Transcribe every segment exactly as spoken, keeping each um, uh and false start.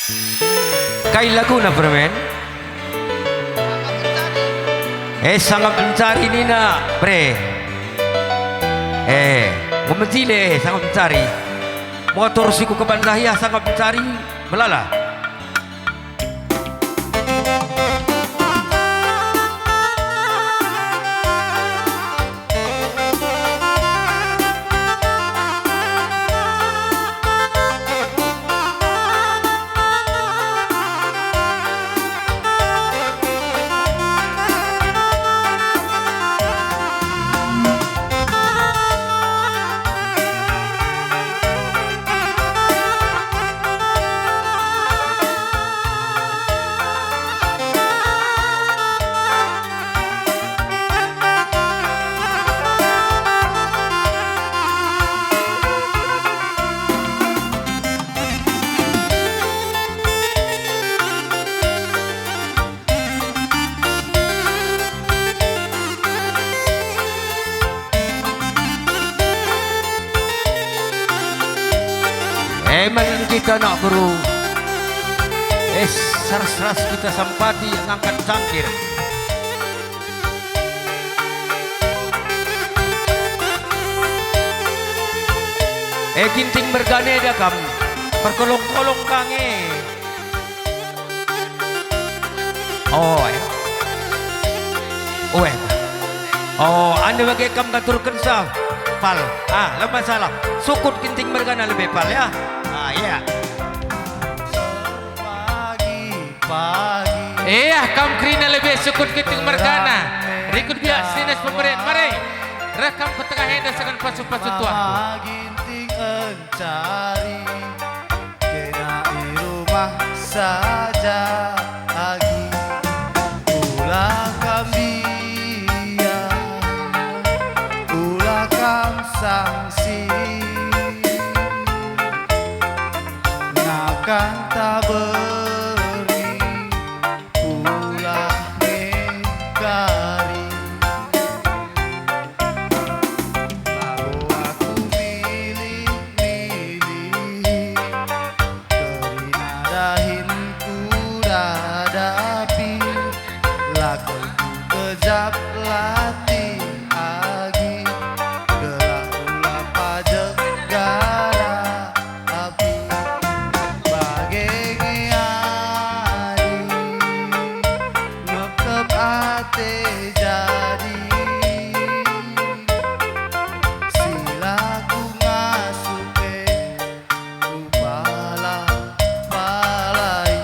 Kai laguna, permen? Eh, Sangap Encari nina, bre. Eh, enggo mejile, eh, Sangap Encari. Motor si kukeban ndai, ah, Sangap Encari, melala. Eh, malen kita, anak beru. Eh, ras-ras kita sampati ngangkat cangkir. Eh, Ginting mergana eda kam, perkolong-kolong ka nge. Oh, eh. Oh, eh. Oh, enda bage kam ngaturkenca, Pal. Ah, la masalah. Sukut Ginting mergana lebe, Pal, ya. Ah, iya. Pagi-pagi. Iya, kam kerina lebe sukut Ginting mergana. Rikut biak senina si pemeren, mari. Reh kam ku tengah enda asangken pasu-pasu tuah. Mama Ginting Encari, kena i rumah saja agi. Ula kam biak, ula kam sangsi. Ngakan ta berngi, pulah nge kari. Labo aku milih-milih, kerina dahin kuhadapi. La kel kukejap latih agi, gelah ula pajek gara api. Bage nge adi, ngepkep ate jadi, si la ku ngasup e kupala-palai.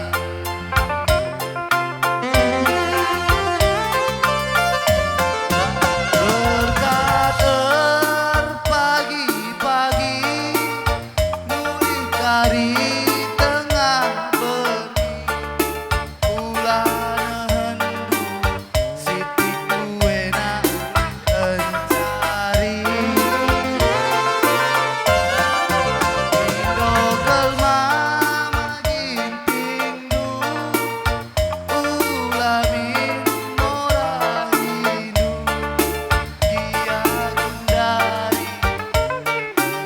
Berkat erpagi-pagi, mulih kari tengah berngi, ula nehenndu sitik buena Encari. Indo kelma magintingndu, ula min morahindu, gia gundari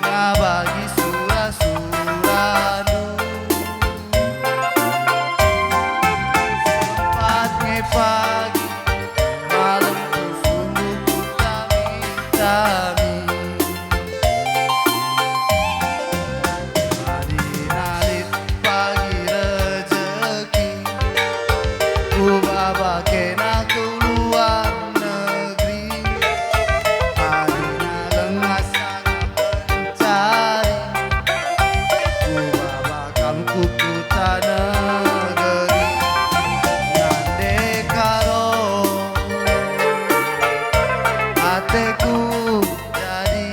ngabagi sura-surandu. Sempat nge pagi, malem ku sungguh kutami-tami. Adina lit pagi rejeki, kubaba kena ku luar negeri. Adina lengas Sangap Encari, kubaba kam ku kuta negeri. Ngande karo ateku jadi.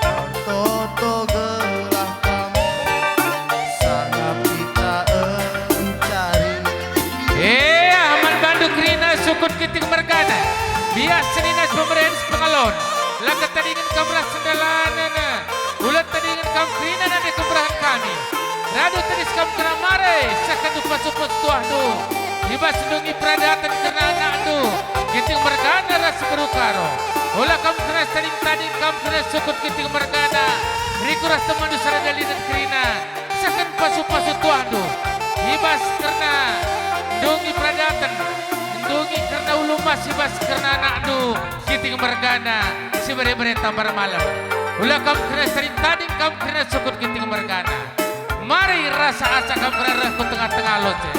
Ertoto gelah kam Sangap Kita Encari. Eh, man bandu kerina sukut Ginting mergana. Biak senina si pemeren si pengalon. La ket tadingen kam ras sendalanana. Ula tadingen kam kerina nande kemerahen kami. Radu tedis kam kena mare, sehkenndu pasu-pasu tuahndu. I bas ndungi peradaten kerna anakndu, Ginting mergana ras si beru Karo. Ola kam kena tading-tading, kam kena sukut Ginting mergana. Riku ras temanndu sada dalinen kerina, sehken pasu-pasu tuahndu, i bas kerna ndungi peradaten, ndungi kerna ulu emas i bas kerna anakndu, Ginting mergana, si bere-bere tambar malem. Ula kam kerina tading-tading, kam kerina sukut Ginting mergana. Mari rasa asa kam kerina reh ku tengah-tengah lonce.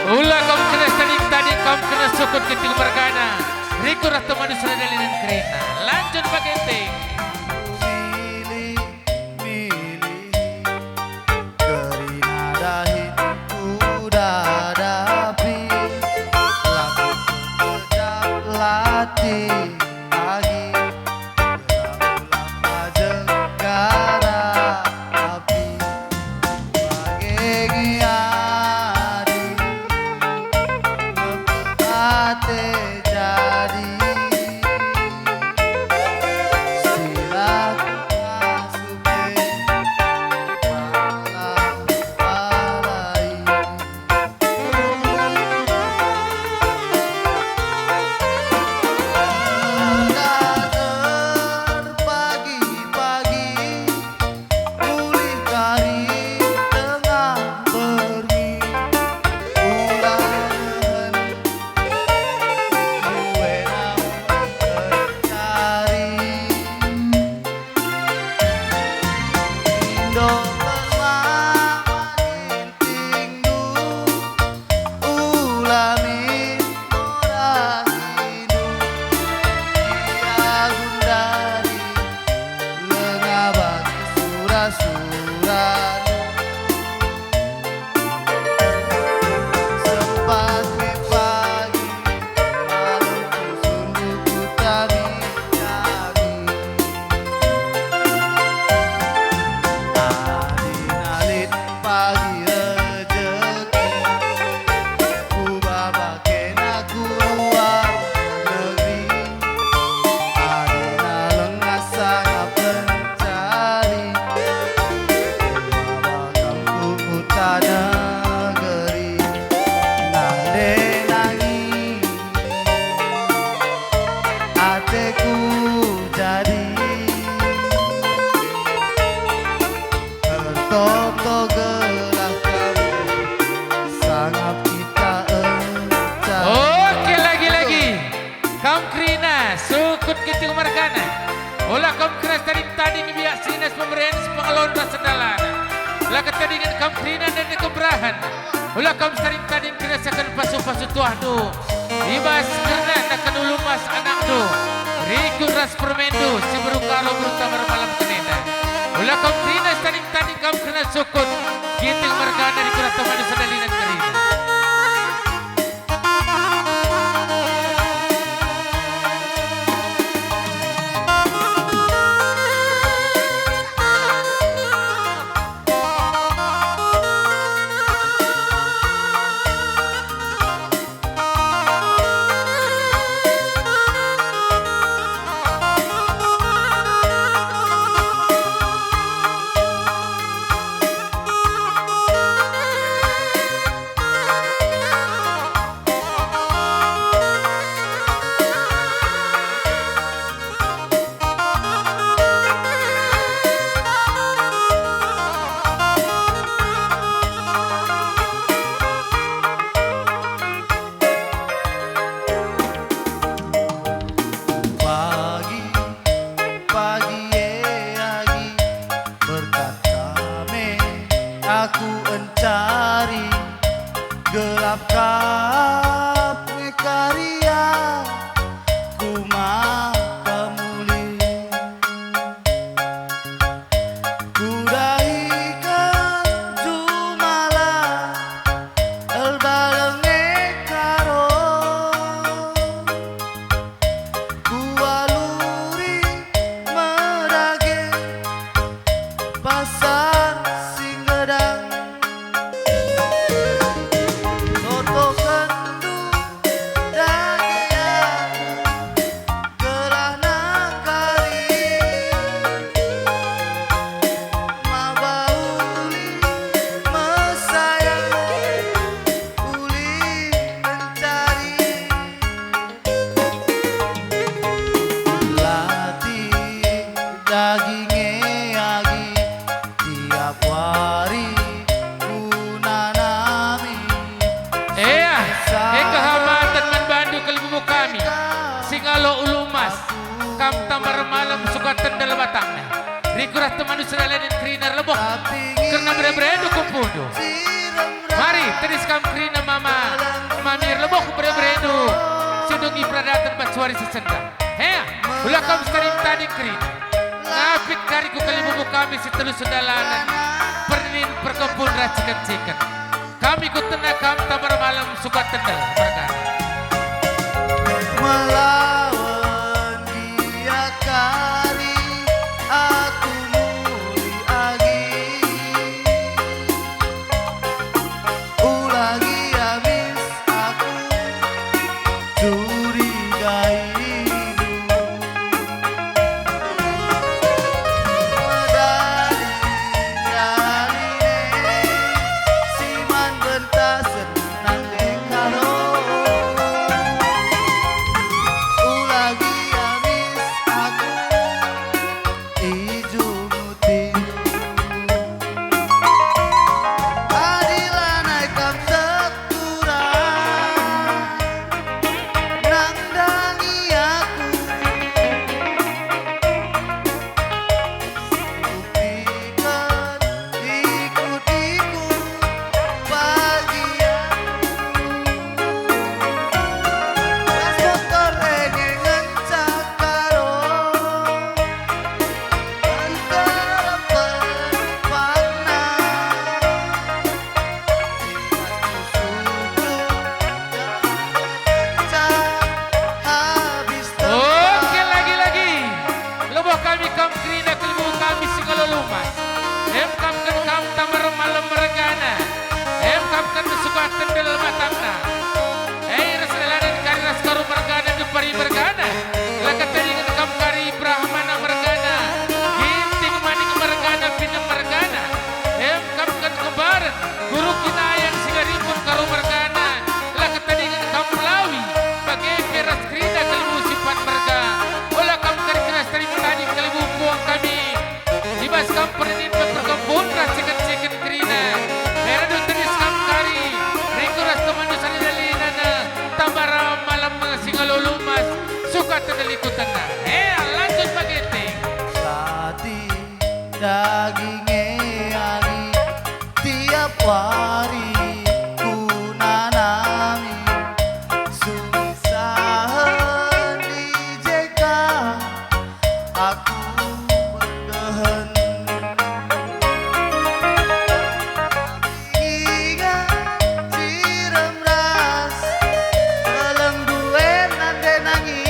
Ula kam kena tading-tading, kam kena sukut Ginting mergana. Riku ras temanndu sada dalinen kerina. Lanjut bage Ginting. Milih-milih kerina dahin kudadapi, laku kejap latih agi, gelah ulang majeng gara api, bage nge adi, ate jadi. Pagi-pagi ulih kari tengah berngi, ulah nehen. Buena mencari Indo permata Gintingdu, ula min ora indu. Ia gundari lenga bagi sura-surandu. Sempat me pagi, malem tusundu ku tami-tami. Adina lit pagi rejeki, ku baba kena ku luar negeri. Adina lenga sanga pencari, wabah kam ku kuta negeri. Nande nangi ateku jadi. Ertoto gelah kami sangap kita enca. Oke, lagi-lagi. Kam kerina, sukut Ginting mergana. Ola kam kerina tading-tading biak sinas pemeren sepengalon ras sendalana. La ketadingen kam kerina nande keberahen. Ola kam tading-tading kerasaken pasu-pasu tuahndu. I bas kerna neken ulu emas anakndu, rikut ras permendu, si beru karo beru tambar malem kenenda. Ula kam kerina tading-tading kam kerna sukut, Ginting mergana rikut ras temanndu sada dalinen kerina. Pagi, pagi e agi, berkat kami aku encari, gelap kap me karia, ku maka mulih. Kudahiken jumala, erbaleng e karo. Kualuri medage pasar si nggedan. Totokenndu Kalo ulu emas, kam tambar malem sukat tendel batangna. Rikut ras temanndu si la lit kerina erleboh, kerna bere-berendu ku empundu. Mari, tedis kam kerina mama, mami erleboh bere-berendu, si ndungi peradaten bas wari si sendah. Hea, ula kam setading-tading kerina. Ngapit kari ku kalimbubu kami si telu sendalanen, pernin, perkempun ras ciken-ciken. Kami kutena kam tambar malem sukat tendel mergana. Melawen gia kari aku muli agi. Ula gia mis aku curigaindu. Medali-dali ne si man bentasen nande karo. Ula gia mis aku ijumuti. Adi lanai kam tek turang nandangi aku. Buktiken ikut-ikut pagi aku. Pas motor renge ngenca karo. Oke, lagi-lagi. Leboh kami kam kerina, kalimbubu kami si ngalo lumas. Emkapken kam tambar malem mergana. Emkapken sukat tendel batangna. Ei, ras dalanen kari ras karo mergana, depari mergana. La ketadingen kam kari Brahmana mergana, Ginting Manik mergana, Pinem mergana. Emkapken kembaren, guru kinayan si ngarimpun karo mergana. La ketadingen kam pelawi, bage pe ras kerina kalimbubu si pat merga. Ola kam kari keras terima tading kalimbubu puang kami. I bas kam pernin pe perkempun ras ciken-ciken kerina. Herandu tedis kam kari, rikut ras temanndu sari dalinana, tambar malem si ngalo lumas, sukat tendel ikutna. Hea, lanjut bage ting. Sati daging e agi, tiap wari kunanami, susahen i je ka. Aku berdehen. Ingat si rem ras, beleng due nande nangi.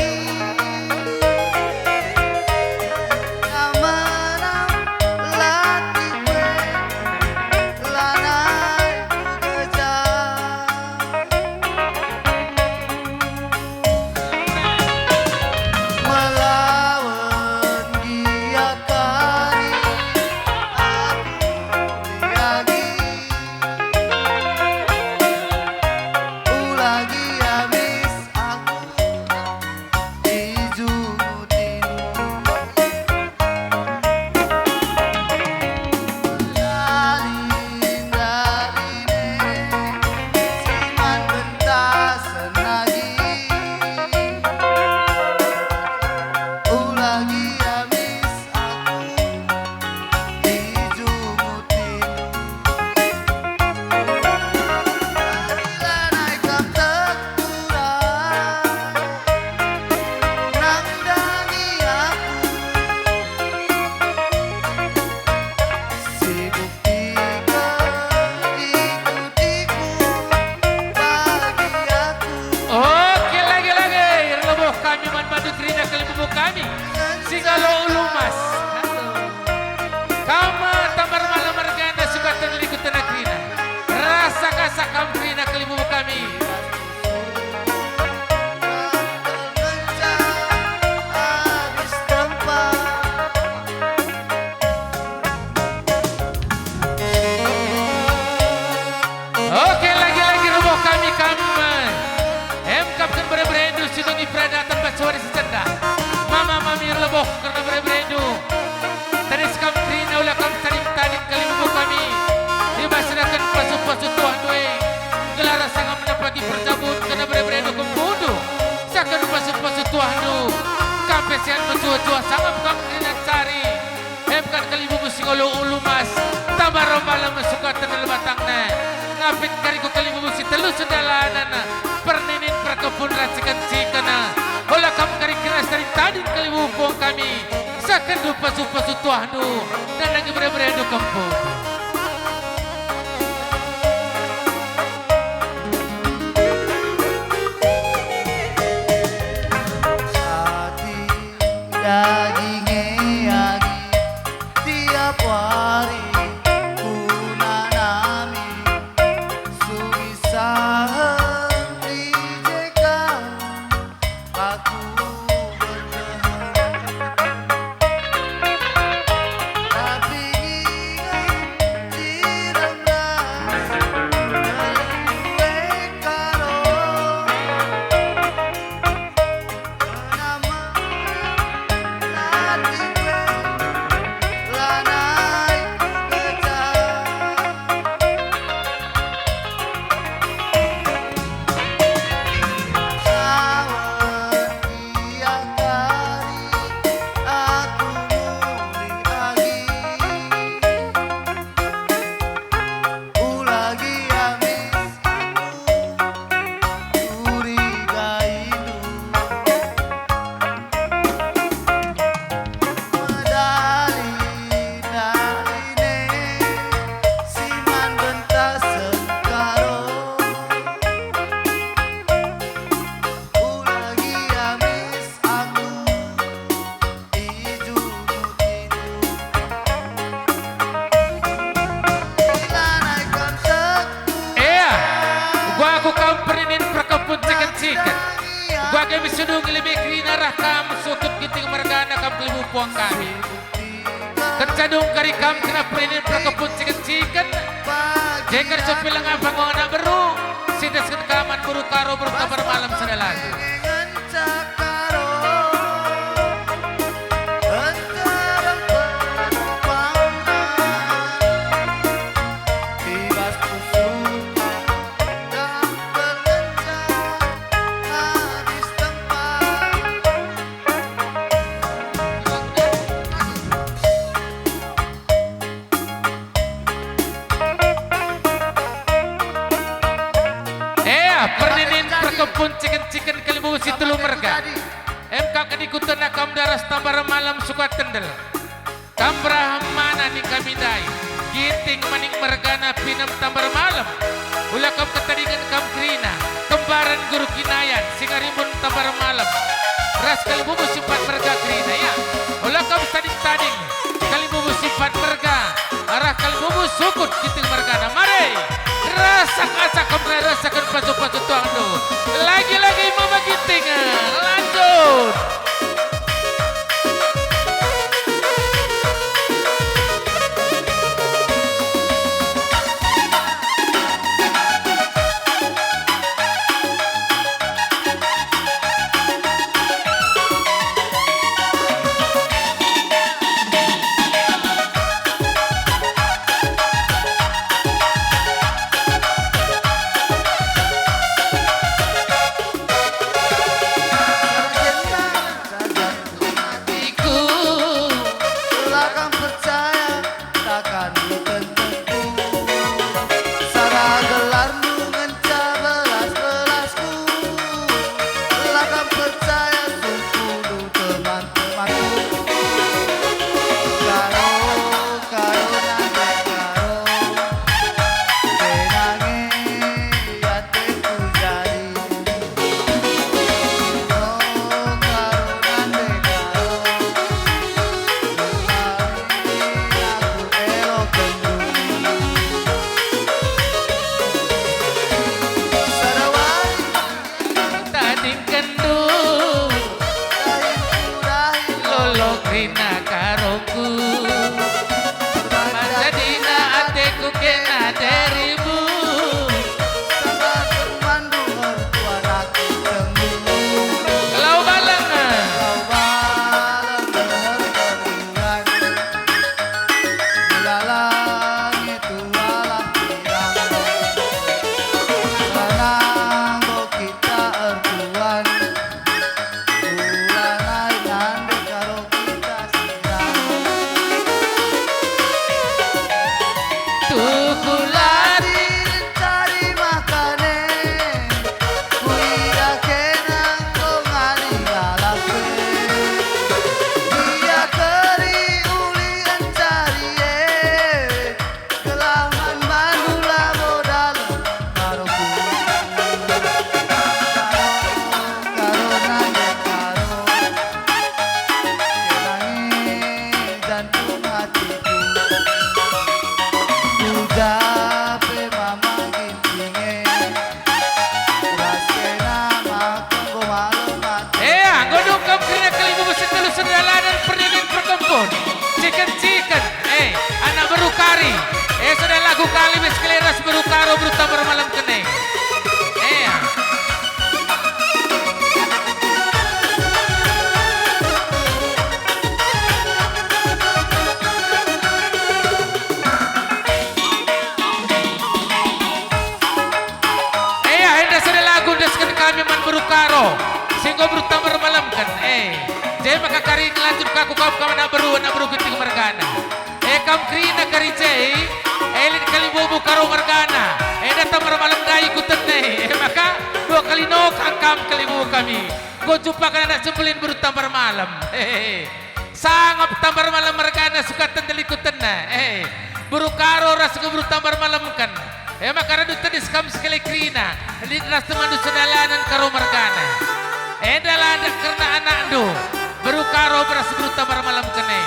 Amanam latih we, lanai kugejar. Melawen gia kari aku diagi, ula gia mis aku ijumutindu. Ndalin-ndalin e si man bentasen agi. Ula gia mis aku ijumutindu. Adi lanai kam tek turang nandangi aku. Si buktiken ikut-ikut bagi aku. Oke, lagi-lagi. Erleboh kami man bandu kerina kalimbubu kami. Si ngalo ulu emas. Kam tambar malem mergana sukat tendel ikutna kerina. Rasa kasak kam kerina kalimbubu kami. Oke, lagi-lagi leboh kami kam, eh, emkapken bere-berendu si ndungi peradaten bas wari si sendah. Mama mami erleboh kerna bere-berendu. Tedis kam kerina ula kam tading-tading kalimbubu kami. Ibas raken pasu-pasu Tuhan due. Gelah rasa ngam menempati Perninin perkepun ras ciken-ciken, ola kam kari keras dari tading kalimbubu puang kami, sehkenndu pasu-pasu tuahndu, nandangi bere-berendu kempu. Adi daginge agi, tiap wari kunanami. Sumisahen i je ka aku berdehem. Tapi inget si rembas, ngeleng kue karo. Ula gia mis aku curigaindu. Medali-dali ne si man bentasen karo. Ula gia mis aku. Ea, uga aku kam perninin perkepun ciken-ciken. Uga kami sedungi lebe kerina arah kam sukut Ginting mergana kam kalimbubu puang kami. Kenca dung kari kam kena perninin perkepun ciken-ciken. Jengker sepileng abang anak beru, sidesken kaman beru karo berkabar malam sada lagu. Ea, perninin perkepun ciken-ciken kalimbubu si telu merga. Emkap kedikutna kam daras tambar malam suka tendel. Kam berah mana ning kami ndai. Ginting maning mergana pinem tambar malam. Ula kam ketadingen kam kerina. Kembaren guru kinayan, singarimbun tambar malam. Ras kalimbubu simpat merga kerina, ya. Ula kam tading-tading. Kalimbubu simpat merga, arah kalimbubu sukut Ginting mergana. Mari, rasak-asak kemrai rasaken pasu-pasu tuangndu. Lagi-lagi Mama Ginting, lanjut. Ku kali me sekali ras beru Karo, beru Tambar Malem kene. Eh. Eh, enda sada lagu ndesken kami man beru Karo, si enggo beru Tambar Malemken. Eh, je maka kari ngelanjut ka ku kam, kam anak beru, anak beru Ginting mergana. Eh, kam kerina kari je, eh, lit kalimbubu Karo mergana. Eh, enda Tambar Malem ndai kutene. Eh, maka dua kali nokang kam kalimbubu kami. Enggo jumpaken anak sembelin beru Tambar Malem. Hehehe. Sangap Tambar Malem mergana sukaten ndai kutene. Eh, beru Karo ras enggo beru Tambar Malemken. Eh, maka radu tedis kam sekali kerina, lit ras temanndu sedalanen Karo mergana. Enda la ndak kerna anakndu, beru Karo ras beru Tambar Malemken e.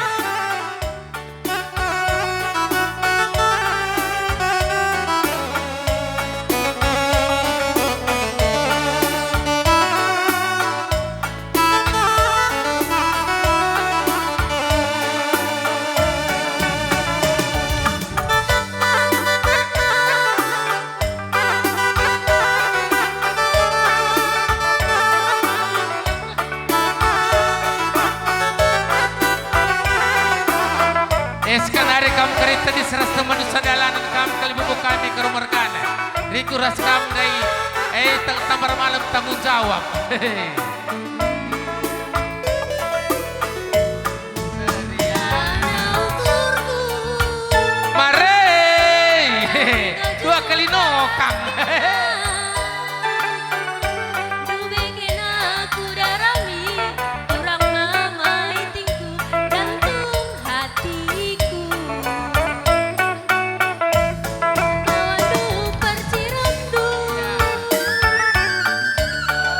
Eh, sekanari kam kari tedis ras temanndu sedalanen, kam kalimbubu kami Karo mergana. Riku ras kam ndai, eh, Tambar Malem tanggung jawab. Mari! Dua kali nokang. Dube kena kudarami, turang mama itingku, jantung hatiku. Aduh, perciremdu,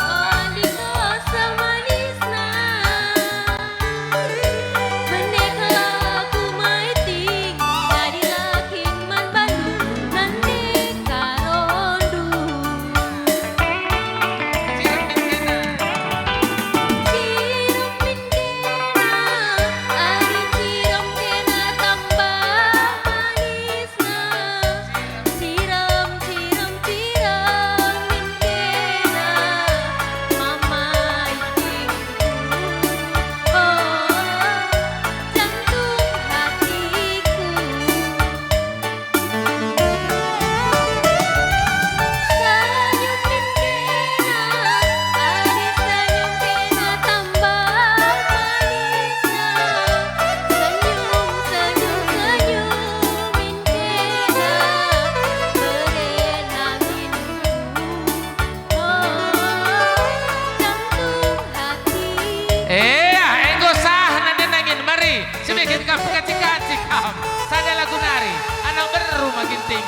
oh, adi kasa manisna. Mendeklah ku maiting, jadilah king man bandu, nande Karondu. Cirem min kena, adi cirem kena tambah manis. Sirem, sirem, sirem min kena mama itingku. Oh, jantung hatiku. Senyum min kena, adi senyum kena tambah manisna. Senyum, senyum, senyum min kena, beren anginku. Oh, jantung hati. Eh, enggo sah nande nangin, mari, sibikin kam pekaci-kaci kam. Sada lagu nari, anak beru ma Ginting.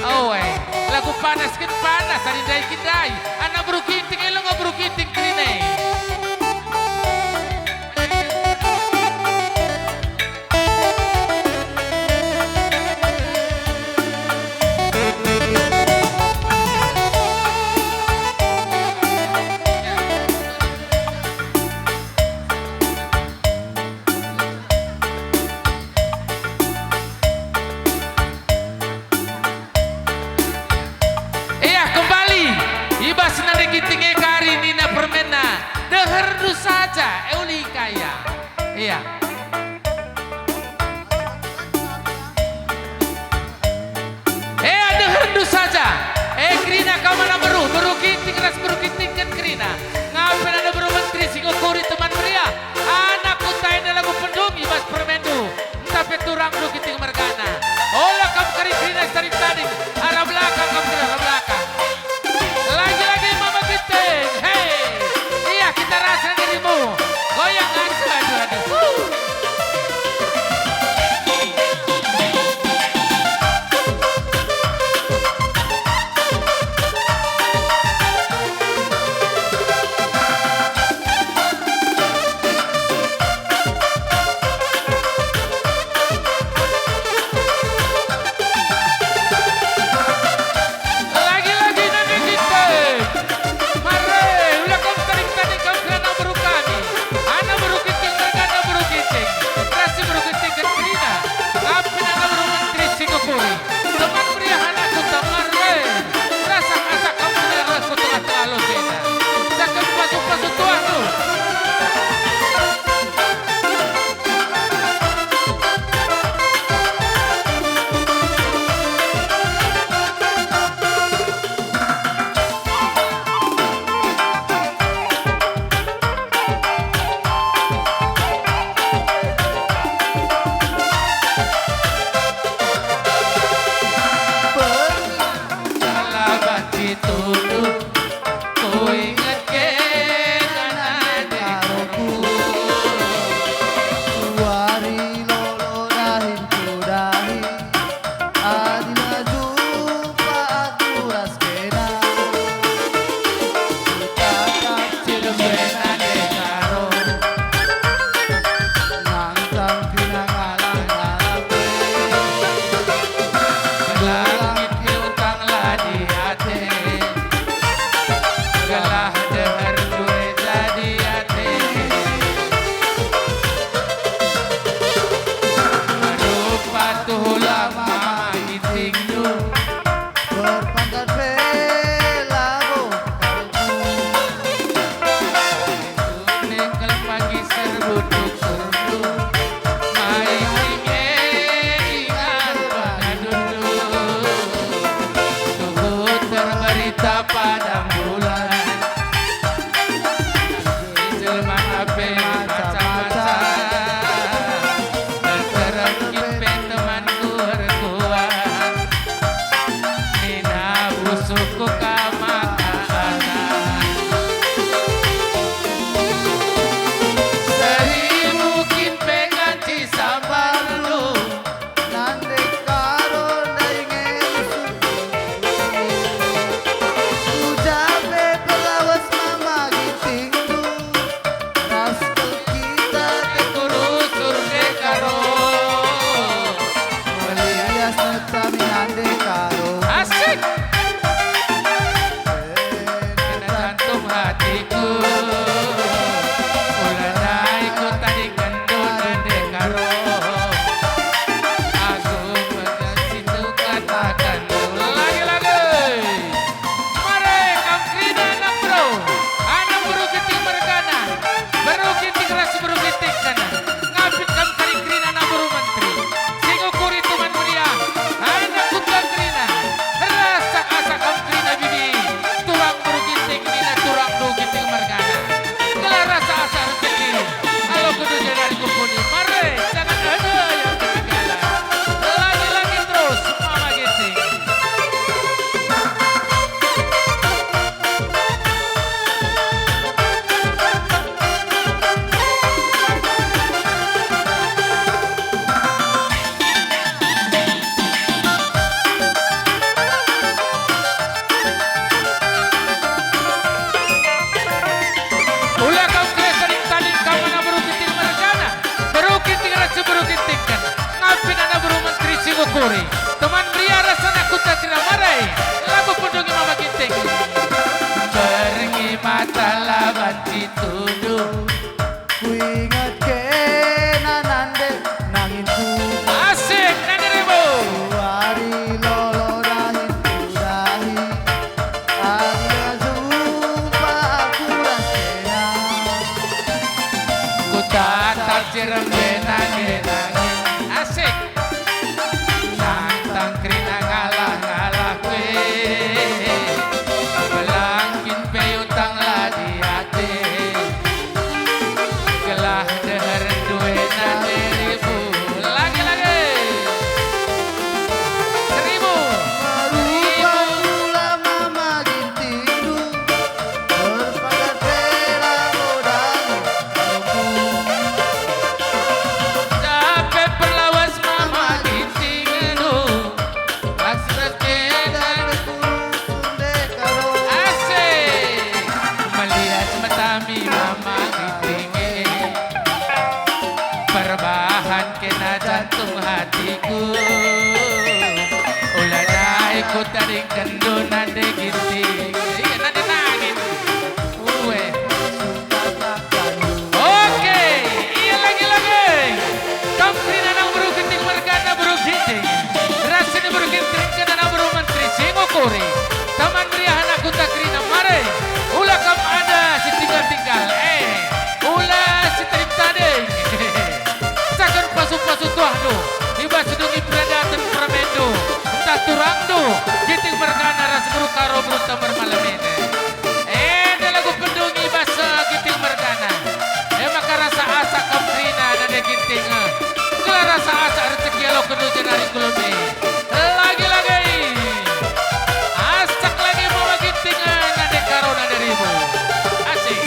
Oe, lagu panas kin panas, adi ndai kin ndai. Anak beru Ginting, elo nge beru Ginting kerina e. Ia kembali i bas nande Ginting e kari nina permenna, "Deherndu saja, e uli kaya." Ia. Ea, deherndu saja. E, kerina kam anak beru, beru Ginting ras beru Ginting kin kerina. Ngape nande beru menteri si ngukuri teman meriah? Anak kuta enda lagu pendung i bas permenndu. Ntah pe turangndu Ginting mergana. Ola kam kari kerina si tading-tading. Arah belakang kam kerina, arah belakang. Lagi-lagi Mama Ginting. Hei. Ia, kita rasa dirimu. Goyang, aduh, aduh, aduh. Huh. Kori, teman meriah ras anak kuta kerina mare, lagu pendungi Mama Ginting. Berngi mata la banci tuduh, kuinget kena nande nanginku. Asik, nande ribu. Suari lolo dahin ku dahi, adia jumpa aku ras kena. Kutatap cirembe nande nangin. Asik. Nantang kerina ngalah-ngalah kue, belang kin pe utang la di ate, gelah deher due nande ribu. Lagi-lagi. Seribu. Merupa pula Mama Gintingndu. Berpagar pela modal aku. Dape perlawas Mama Gintingndu. Asrat kena. Asik. Melias metami Mama Ginting e. Perbahan kena jantung hatiku. Ula nai kutadingkenndu nande Ginting. Iya, nande nangin. Ue. Oke, iya lagi-lagi. Kam kerina nang beru Ginting mergana beru Ginting. Ras sini beru Ginting kena nang beru menteri si ngukuri. Taman meriah anak kuta kerina mare. Ula kam ada si tinggal-tinggal. Eh, ula si tading-tading. Saken pasu-pasu tuahndu, i bas dungi peradaten permenndu, ntah turangndu, Ginting mergana ras beru Karo beru Tambar malem enda. Enda lagu pendungi bas, eh, Ginting mergana. E maka rasa asak kam kerina nande Ginting, eh. Gelah rasa asak rejeki alokenndu jenari kulumi. Lagi-lagi. Asak lagi Mama Ginting, eh, nande Karo nande ribu. Asik.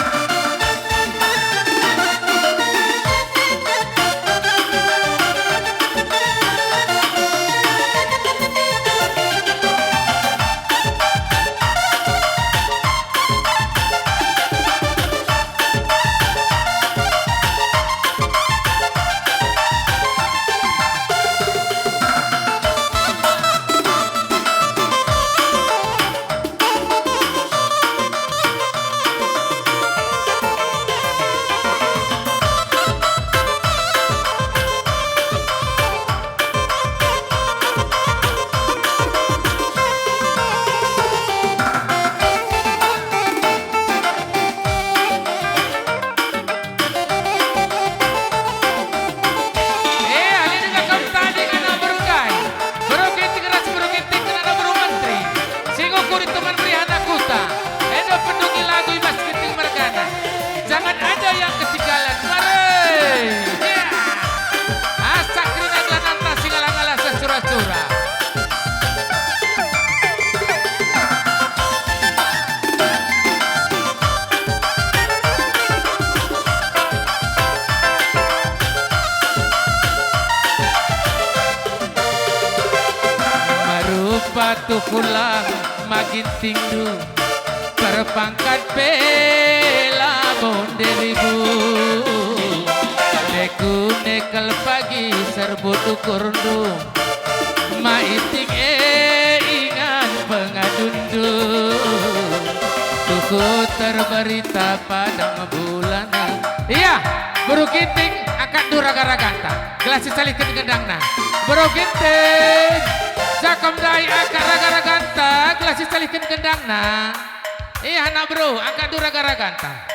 Eh, ali denga kam tading anak beru ndai. Beru Ginting ras beru Ginting kena anak beru menteri. Si ngukuri teman meriah anak kuta. Enda pendungi lagu i bas Ginting mergana. Jangan ada yang ketinggalan. Mari. Ya. Asak kerina gelah nanta si ngalah-ngalah sacura-cura. Merupa tukulang Mama Gintingndu, perpangkat pe la bonde ribu. Neku nekel pagi serbut ukurndu, Mama Ginting e ingan pengadundu. Tuhu terberita padang bulan. Iya, beru Ginting, angkatndu raga-raganta, gelah sicalihken gendangna. Beru Ginting, ja kam ndai angkat raga-raganta, gelah sicalihken gendangna. Iya, anak beru, angkatndu raga-raganta.